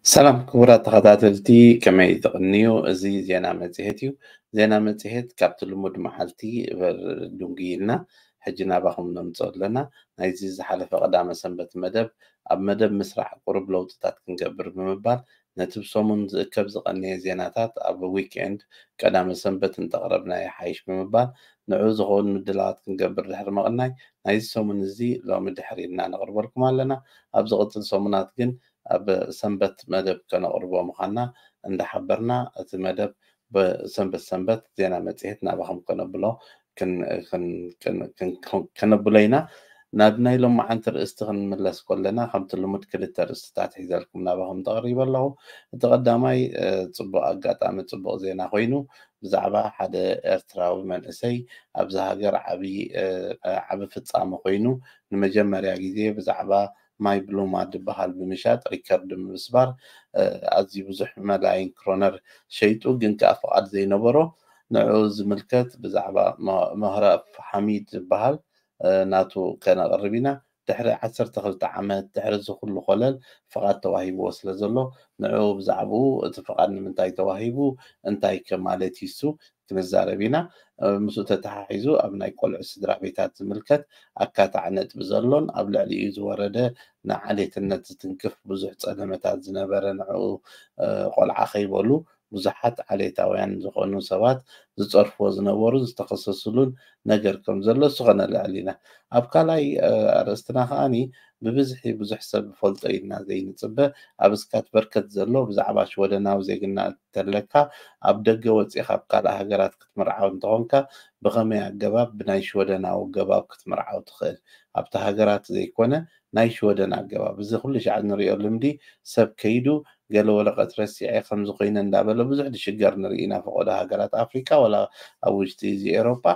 ሰላም ክቡራት ተኸታተልቲ፣ ከመይ ትቕንዩ? እዚ ዜና መጽሔት እዩ። ዜና መጽሔት ካብቲ ልሙድ መዓልቲ በር-፣ ድንጉይና ሕጂ ናባኹም ነምጽኦ ኣለና። ናይዚ ዝሓለፈ ቀዳመ ሰንበት መደብ፣ ኣብ መደብ ምስራዕ ቁሩብ ለውጥታት ክንገብር ብምባል፣ ነቲ ብሰሙን ዝእከብ ዝቐነየ ዜናታት ኣብ ዊክኤንድ ቀዳመ ሰንበት እንተቕረብናዮ ይሓይሽ ብምባል፣ ንዕኡ ዝኸውን ምድላዋት ክንገብር ድሕሪ ምቕናይ፣ ናይዚ ሰሙን እዚ ሎሚ ድሕሪ ኢልና ነቕርበልኩም ኣለና። ኣብ ዝቕጽል ሰሙናት ግን ኣብ ሰንበት መደብ ከነቕርቦ ምዃንና እንዳሓበርና፣ እቲ መደብ ብሰንበት ሰንበት ዜና መጽሔት ናባኹም ከነብሎ ክን-፣ ክን-፣ ክን-፣ ክን-፣ ከነብሎ ኢና። ናብ ናይ ሎማዓንቲ ርእስቲ ክንምለስ ከለና፣ ከምቲ ልሙድ ክልተ ርእስትታት ሒዘልኩም ናባኹም ተቕሪበ ኣለኹ። እቲ ቀዳማይ፣ እ፣ ጽቡቕ ኣጋጣሚ፣ ጽቡቕ ዜና ኮይኑ፣ ብዛዕባ ሓደ ኤርትራዊ መንእሰይ ኣብዚ ሃገር ዓቢ፣ እ፣ ዓቢ ፍጻመ ኮይኑ፣ ንመጀመርያ ግዜ ብዛዕባ ማይ ብሉማ ዝበሃል ብምሻጥ ሪከርድ ብምስባር፣ እ፣ ኣዝዩ ብዙሕ መላይን ክሮነር ሸይጡ፣ ግን ከኣ ፍቓድ ዘይነበሮ ንዕኡ ዝምልከት ብዛዕባ መ-፣ መህረፍ ሓሚድ ዝበሃል፣ እ፣ ናቱ ከነቕርብ ኢና። ድሕሪ ዓሰርተ ክልተ ዓመት፣ ድሕሪ እዚ ኩሉ ኮለል ፍቓድ ተዋሂብዎ ስለ ዘሎ፣ ንዕኡ ብዛዕባኡ እቲ ፍቓድ ንምንታይ ተዋሂቡ፣ እንታይ ከ ማለት እዩ እሱ፣ ክንዛረብ ኢና። እ፣ ምስኡ ተተሓሒዙ ኣብ ናይ ቆልዑ ስድራ ቤታት ዝምልከት ኣካታዕ ነጥቢ ዘሎን ኣብ ልዕሊኡ ዝወረደ ንዓሌትነት ዝትንክፍ ብዙሕ ጸለመታት ዝነበረ ንዕኡ፣ እ፣ ቆልዓ ከይበሉ ብዙሓት ዓሌታውያን ዝኾኑ ሰባት ዝጸርፍዎ ዝነበሩን ዝተኸሰስሉን ነገር ከም ዘሎ እሱ ከነልዕል ኢና። ኣብ ካልኣይ፣ እ፣ ኣርእስትና ከኣኒ ብብዝሒ ብዙሕ ሰብ ፈልጦ ኢልና ዘይንጽበ ኣብ ስካት በርከት ዘሎ ብዛዕባ ሽወደናዊ ዜግና እንተለካ ኣብ ደገ ወጺኻ ኣብ ካልእ ሃገራት ክትምርዓው እንተኾንካ ብኸመይ ኣገባብ ብናይ ሽወደናዊ ኣገባብ ክትምርዓው ትኽእል? ኣብቲ ሃገራት ዘይኮነ ናይ ሽወደን ኣገባብ። እዚ ኩሉ ሻዕ እንሪኦ ልምዲ ሰብ ከይዱ ገለ ወረቐት ረሲዐ ከምዚ ኮይነ እንዳበለ ብዙሕ ድሽገር ንርኢ ኢና ፈቆዶ ሃገራት ኣፍሪቃ ወላ ኣብ ውሽጢ እዚ ኤውሮጳ።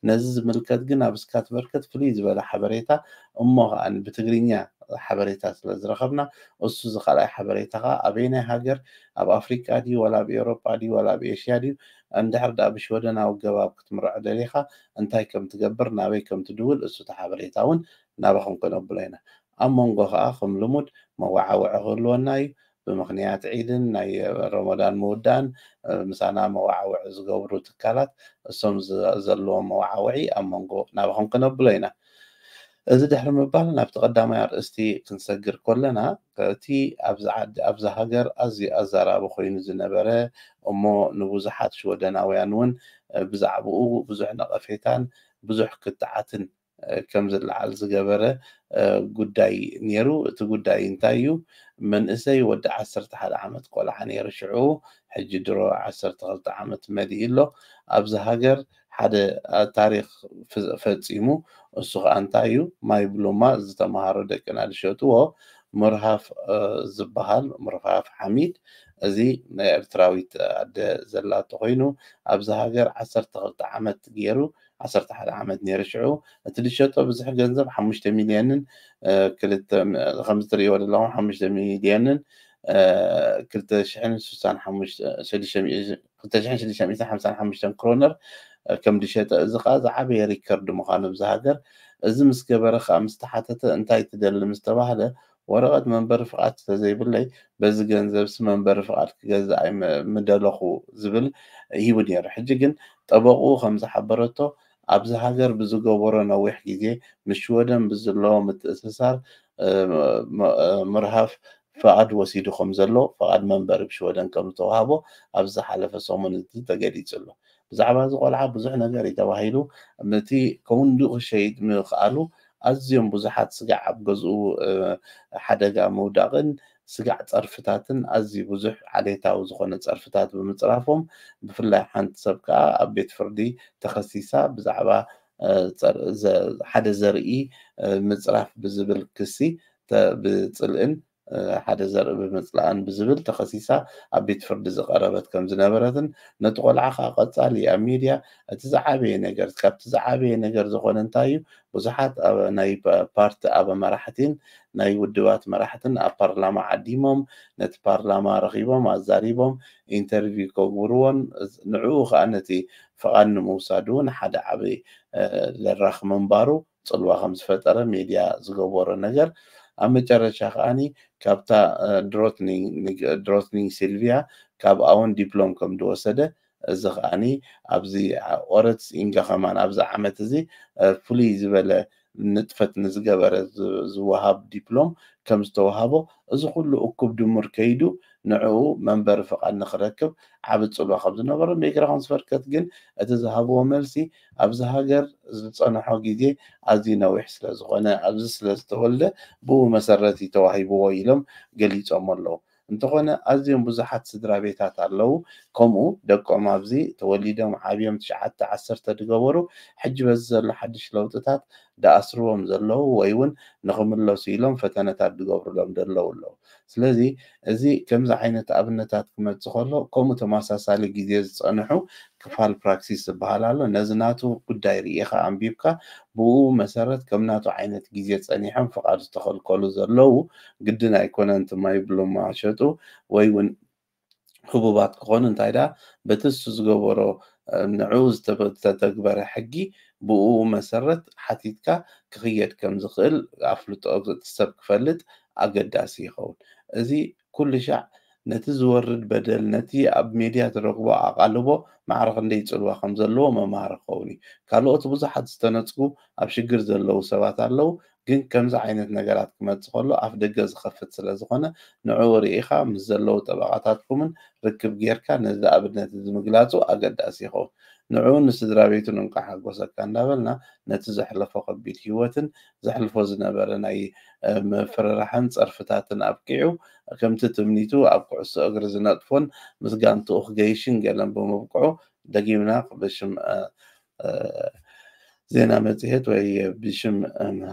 ነዚ ዝምልከት ግን ኣብ ስካት በርከት ፍልይ ዝበለ ሓበሬታ እሞ ከኣ ብትግርኛ ሓበሬታ ስለ ዝረኸብና እሱ እዚ ካልኣይ ሓበሬታ ከኣ ኣበየናይ ሃገር ኣብ ኣፍሪቃ ድዩ ወላ ኣብ ኤውሮጳ ድዩ ወላ ኣብ ኤሽያ ድዩ እንድሕር ደኣ ብሽወደናዊ ኣገባብ ክትምርዖ ደሊኻ እንታይ ከም ትገብር ናበይ ከም ትድውል እሱ እቲ ሓበሬታ እውን ናባኹም ከነብሎ ኢና። ኣብ መንጎ ከኣ ከም ልሙድ መወዓውዒ ክህልወና እዩ። ብምኽንያት ዒድን ናይ ረመዳን ምውዳእን፣ እ፣ ምሳና መወዓውዒ ዝገብሩ ትካላት እሶም ዝ-፣ ዘለዎም መወዓውዒ ኣብ መንጎ ናባኹም ከነብሎ ኢና። እዚ ድሕሪ ምባል ናብቲ ቀዳማይ ኣርእስቲ ክንሰግር ከለና፣ እቲ ኣብዚ ዓዲ፣ ኣብዚ ሃገር ኣዝዩ ኣዛራቢ ኮይኑ ዝነበረ እሞ ንብዙሓት ሽወደናውያን እውን፣ እ፣ ብዛዕባኡ ብዙሕ ነቐፌታን ብዙሕ ክትዓትን እ፣ ከም ዝለዓል ዝገበረ፣ እ፣ ጉዳይ ነይሩ። እቲ ጉዳይ እንታይ እዩ? መንእሰይ ወዲ ዓሰርተ ሓደ ዓመት ቆልዓ ነይሩ ሽዑ፣ ሕጂ ድሮ ዓሰርተ ክልተ ዓመት መሊኡ ኣሎ። ኣብዚ ሃገር ሓደ፣ እ፣ ታሪኽ ፍ-፣ ፈጺሙ፣ እሱ ኸኣ እንታይ እዩ? ማይ ብሉማ ዝተምሃሩ ደቅና ዝሸጥዎ ምርሃፍ፣ እ፣ ዝበሃል፣ ምርሃፍ ሓሚድ፣ እዚ ናይ ኤርትራዊት ኣደ ዘላቶ ኮይኑ፣ ኣብዚ ሃገር ዓሰርተ ክልተ ዓመት ገይሩ፣ ዓሰርተ ሓደ ዓመት ነይሩ ሽዑ። እቲ ዝሸጦ ብዙሕ ገንዘብ ሓሙሽተ ሚልዮንን፣ እ፣ ክልተ፣ ከምዚ ትርእይዎ ዘለኹም ሓሙሽተ ሚልዮንን፣ እ፣ ክልተ ሽሕን ስሳን ሓሙሽተ፣ ሽዱሽተ ሚእቲ፣ ክልተ ሽሕን ሽዱሽተ ሚእትን ሓምሳን ሓሙሽተን ክሮነር፣ እ፣ ከም ዝሸጠ፣ እዚ ኸኣ ዝዓበየ ሪከርድ ምዃኑ ኣብዚ ሃገር። እዚ ምስ ገበረ ኸኣ ምስ ተሓተተ እንታይ ትደሊ ምስ ተባህለ፣ ወረቐት መንበሪ ፍቓድ ስለ ዘይብለይ በዚ ገንዘብሲ መንበሪ ፍቓድ ክገዝእ ኣይም-፣ ምደለኹ ዝብል ሂቡ ነይሩ። ሕጂ ግን ጠበቕኡ ከም ዝሓበረቶ ኣብዚ ሃገር ብዝገበሮ ነዊሕ ግዜ ምስ ሽወደን ብዝለዎ ምትእስሳር፣ እ፣ ም-፣ እ፣ ምርሃፍ ፍቓድ ወሲዱ ከም ዘሎ፣ ፍቓድ መንበሪ ብሽወደን ከም ዝተዋህቦ ኣብዚ ዝሓለፈ ሰሙን እዚ ተገሊጹ ኣሎ። ብዛዕባ እዚ ቆልዓ ብዙሕ ነገር እዩ ተባሂሉ። ነቲ ከውንድኡ ክሸይድ ምኽኣሉ ኣዝዮም ብዙሓት ስጋዕ ኣብ ገዝኡ፣ እ፣ ሓደጋ ምውዳቕን ስጋዕ ጸርፍታትን ኣዝዩ ብዙሕ ዓሌታዊ ዝኾነ ጸርፍታት ብምጽራፎም፣ ብፍላይ ሓንቲ ሰብ ከኣ ኣብ ቤት ፍርዲ ተኸሲሳ ብዛዕባ፣ እ፣ ጸር-፣ ዘ-፣ ሓደ ዘርኢ፣ እ፣ ምጽራፍ ብዝብል ክሲ ተ-፣ ብጽልእን፣ እ፣ ሓደ ዘርኢ ብምጽላእን ብዝብል ተኸሲሳ ኣብ ቤት ፍርዲ ዝቐረበት ከም ዝነበረትን ነቲ ቆልዓ ከኣ ቀጻሊ ኣብ ሚድያ እቲ ዝዓበየ ነገር፣ ካብቲ ዝዓበየ ነገር ዝኾነ እንታይ እዩ? ብዙሓት ኣብ ናይ ፓ-፣ ፓርቲ ኣብ መራሕቲን ናይ ውድባት መራሕትን ኣብ ፓርላማ ዓዲሞም፣ ነቲ ፓርላማ ረኺቦም ኣዛሪቦም፣ ኢንተርቪው ከግብርዎን ንዕኡ ከኣ ነቲ ፍቓድ ንምውሳድ እውን ሓደ ዓቢ፣ እ፣ ለራኽ ምንባሩ ጽልዋ ከም ዝፈጠረ ሜድያ ዝገበሮ ነገር፣ ኣብ መጨረሻ ከዓኒ ካብታ ድሮትኒንግ ሲልቪያ ካብ ኣውን ዲፕሎም ከም ዝወሰደ፣ እዚ ከዓኒ ኣብዚ ኦረትስ ኢንጋ ከማን ኣብዚ ዓመት እዚ ፍሉይ ዝበለ ንጥፈት ንዝገበረ ዝወሃብ ዲፕሎም ከም ዝተወሃቦ፣ እዚ ኩሉ እኩብ ድሙር ከይዱ ንዕኡ መንበሪ ፍቓድ ንክረክብ ዓቢ ጽልዋ ከም ዝነበሮ፣ ሜግራ ሆንስፈርከት ግን እቲ ዝሃብዎ መልሲ ኣብዚ ሃገር ዝጸንሖ ግዜ ኣዝዩ ነዊሕ ስለ ዝኾነ ኣብዚ ስለ ዝተወልደ ብኡ መሰረት እዩ ተዋሂብዎ ኢሎም ገሊጾም ኣለዉ። እንተኾነ ኣዝዮም ብዙሓት ስድራ ቤታት ኣለዉ ከምኡ ደቆም ኣብዚ ተወሊዶም ዓብዮም ትሽዓተ ዓሰርተ ዝገበሩ ሕጂ በዚ ዘሎ ሓድሽ ለውጥታት ደኣስርዎም ዘለዉ ወይ እውን ንኽምለሱ ኢሎም ፈተነታት ዝገብሩሎም ዘለዉ ኣለዉ። ስለዚ እዚ ከምዚ ዓይነት ኣብነታት ክመጽእ ከሎ ከምኡ ተመሳሳሊ ግዜ ዝጸንሑ ክፋል ፕራክሲስ ዝበሃል ኣሎ። ነዚ ናቱ ጉዳይ ርኢኻ ኣንቢብካ ብኡ መሰረት ከም ናቱ ዓይነት ግዜ ጸኒሖም ፍቓድ ዝተኸልከሉ ዘለዉ ግድን ኣይኮነን ትማይ ብሎማ ሸጡ ወይ እውን ህቡባት ክኾኑ እንታይ ደኣ በቲ እሱ ዝገበሮ ንዕኡ ዝተተግበረ ሕጊ ብኡ መሰረት ሓቲትካ ክኽየድ ከም ዝኽእል ኣፍልጦ እቲ ሰብ ክፈልጥ ኣገዳሲ ይኸውን። እዚ ኩሉ ሻዕ ነቲ ዝወርድ በደል ነቲ ኣብ ሜድያ ትረኽቦ ኣቓልቦ ማዕረ ክንደይ ጽልዋ ከም ዘለዎ መምሃሪ ክኸውን እዩ። ካልኦት ብዙሓት ዝተነጽጉ ኣብ ሽግር ዘለዉ ሰባት ኣለዉ። ግን ከምዚ ዓይነት ነገራት ክመጽእ ከሎ ኣፍ ደገ ዝኸፍት ስለ ዝኾነ ንዕኡ ርኢኻ ምስ ዘለዉ ጠበቓታትኩምን ርክብ ጌርካ ነዚ ኣብነት እዚ ምግላጹ ኣገዳሲ ይኸውን። ንዕኡ ንስድራ ቤቱን እንቋዕ ሓጎሰካ እንዳበልና ነቲ ዘሕለፎ ከቢድ ህይወትን ዘሕልፎ ዝነበረ ናይ ምፍርራሕን ጸርፍታትን ኣብቂዑ ከምቲ ትምኒቱ ኣብ ኩዕሶ እግሪ ዝነጥፎን ምስ ጋንትኡ ክገይሽን ገለን ብምብቅዑ ደጊምና ብሽም ዜና መጽሔት ወይ ብሽም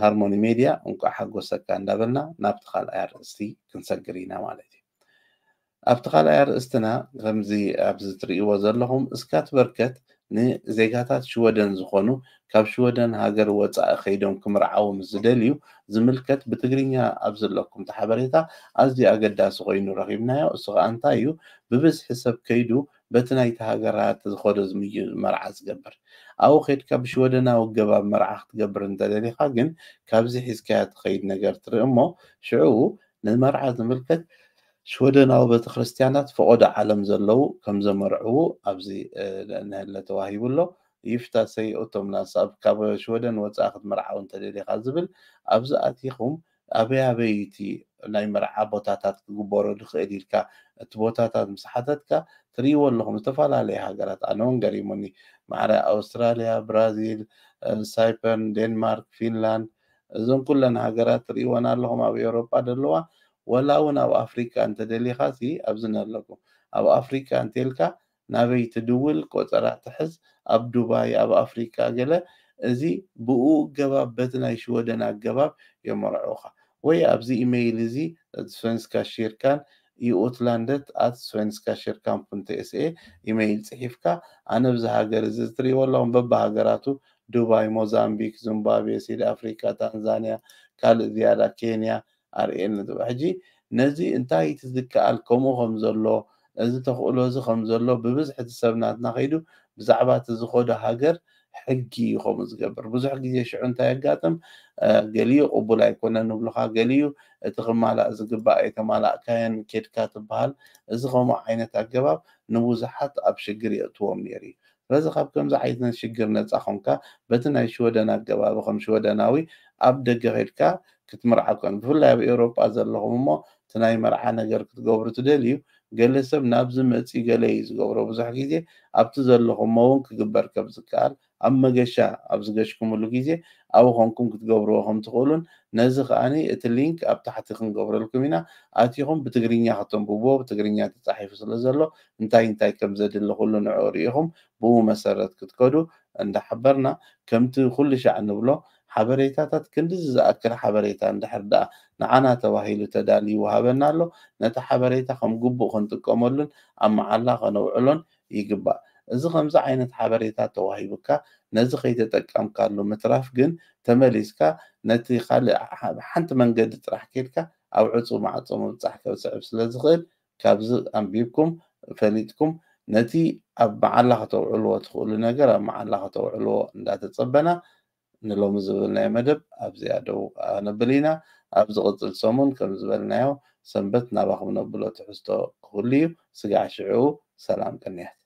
ሃርሞኒ ሜድያ እንቋዕ ሓጎሰካ እንዳበልና ናብቲ ካልኣይ ኣርእስቲ ክንሰግር ኢና ማለት እዩ። ኣብቲ ካልኣይ ኣርእስትና ከምዚ ኣብዚ ትርእይዎ ዘለኹም እስካት በርከት ንዜጋታት ሽወደን ዝኾኑ ካብ ሽወደን ሃገር ወጻኢ ከይዶም ክምርዓዉ ምስ ዝደልዩ ዝምልከት ብትግርኛ ኣብ ዘለኩም እቲ ሓበሬታ ኣዝዩ ኣገዳሲ ኮይኑ ረኺብናዮ። እሱ ከኣ እንታይ እዩ? ብብዝሒ ሰብ ከይዱ በቲ ናይቲ ሃገራት ዝኸዶ ዝምዩ መርዓ ዝገብር ኣብኡ ከድካ ብሽወደናዊ ገባብ መርዓ ክትገብር እንተደሊኻ ግን ካብዚ ሒዝካያ ትኸይድ ነገር ትርኢ እሞ ሽዑ ንመርዓ ዝምልከት ሽወደናዊ ቤተክርስትያናት ፈቐዶ ዓለም ዘለዉ ከም ዘመርዕዉ ኣብዚ ንህለ ተዋሂቡ ኣሎ። ይፍታ ሰይኦቶም ናሳብ ካብ ሽወደን ወፃኢ ክትምርዓው እንተደሊኻ ዝብል ኣብዚ ኣቲኹም ኣበይ ኣበይ እቲ ናይ መርዓ ቦታታት ክግበሮ ዝኽእል ኢልካ እቲ ቦታታት ምስ ሓተትካ ትርእይዎ ኣለኹም ዝተፈላለዩ ሃገራት ኣነ እውን ገሪሙኒ ማዕረ ኣውስትራልያ ብራዚል ሳይፐርን ዴንማርክ ፊንላንድ እዞን ኩለን ሃገራት ትርእይወን ኣለኹም ኣብ ኤውሮጳ ዘለዋ ወላ እውን ኣብ ኣፍሪካ እንተደሊኻ ሲ ኣብዚ ነለኩም ኣብ ኣፍሪካ እንተልካ ናበይ ትድውል ቆፀራ ትሕዝ ኣብ ዱባይ ኣብ ኣፍሪካ ገለ እዚ ብኡ ገባብ በቲ ናይ ሽወደን ኣገባብ የመርዑኻ ወይ ኣብዚ ኢሜይል እዚ svenska kyrkan i utlandet at svenska kyrkan punkt se ኢሜይል ፅሒፍካ ኣነ ብዚ ሃገር እዚ ትሪእዎ ኣለኹም በብሃገራቱ ዱባይ ሞዛምቢክ ዚምባብዌ ሲድ ኣፍሪካ ታንዛንያ ካልእ ዝያዳ ኬንያ ኣርእየኒ ትብል ሕጂ ነዚ እንታይ እቲ ዝከኣል ከምኡ ከም ዘሎ እዚ ተኽእሎ እዚ ከም ዘሎ ብብዝሒ እቲ ሰብ ናትና ከይዱ ብዛዕባ እቲ ዝኸዶ ሃገር ሕጊ እዩ ከምኡ ዝገብር ብዙሕ ግዜ ሽዑ እንታይ የጋጥም ገሊኡ ቅቡል ኣይኮነን ንብሉኻ ገሊኡ እቲ ክማላእ ዝግባእ ኣይተማላእካየን ኬድካ ትበሃል እዚ ከምኡ ዓይነት ኣገባብ ንብዙሓት ኣብ ሽግር የእትዎም ነይሩ እዩ ስለዚ ካብ ከምዚ ዓይነት ሽግር ነፃ ኮንካ በቲ ናይ ሽወደን ኣገባቢ ከም ሽወደናዊ ኣብ ደገ ከድካ ክትምርዓብ ከን ብፍላይ ኣብ ኤውሮጳ ዘለኹም እሞ እቲ ናይ መርዓ ነገር ክትገብሩ ትደልዩ ገለ ሰብ ናብዚ መፂ ገለ እዩ ዝገብሮ ብዙሕ ግዜ ኣብቲ ዘለኹሞ እውን ክግበር ከም ዝከኣል ኣብ መገሻ ኣብ ዝገሽኩምሉ ግዜ ኣብኡ ኮንኩም ክትገብርዎ ከም ትኽእሉን ነዚ ከዓኒ እቲ ሊንክ ኣብ ታሕቲ ክንገብረልኩም ኢና ኣቲኹም ብትግርኛ ከተንብብዎ ብትግርኛ ተፃሒፉ ስለ ዘሎ እንታይ እንታይ ከም ዘድሊ ኩሉ ንዕኡ ርኢኹም ብኡ መሰረት ክትከዱ እንዳሓበርና ከምቲ ኩሉ ሻዕ ንብሎ ሓበሬታታት ክንድዚ ዝኣክል ሓበሬታ እንድሕር ደኣ ንዓና ተባሂሉ ተዳልዩ ይወሃበና ኣሎ ነቲ ሓበሬታ ከም ግቡእ ክንጥቀመሉን ኣብ መዓላ ከነውዕሎን ይግባእ እዚ ከምዚ ዓይነት ሓበሬታ ተዋሂቡካ ነዚ ከይተጠቀምካሉ ምትራፍ ግን ተመሊስካ ነቲ ካልእ ሓንቲ መንገዲ ጥራሕ ኬድካ ኣብ ዕፁ ማዕፆ ምብፃሕ ከብፅዕብ ስለ ዝኽእል ካብዚ ኣንቢብኩም ፈሊጥኩም ነቲ ኣብ መዓላ ከተውዕልዎ ትኽእሉ ነገር ኣብ መዓላ ከተውዕልዎ እንዳተፀበና ንሎሚ ዝበልናዮ መደብ ኣብዚኣ ደው ኣነብል ኢና። ኣብ ዝቕጽል ሰሙን ከም ዝበልናዮ ሰንበት ናባኹም ነብሎ ትሕዝቶ ክህሉ እዩ። ስጋዕ ሽዑ ሰላም ቅንያት።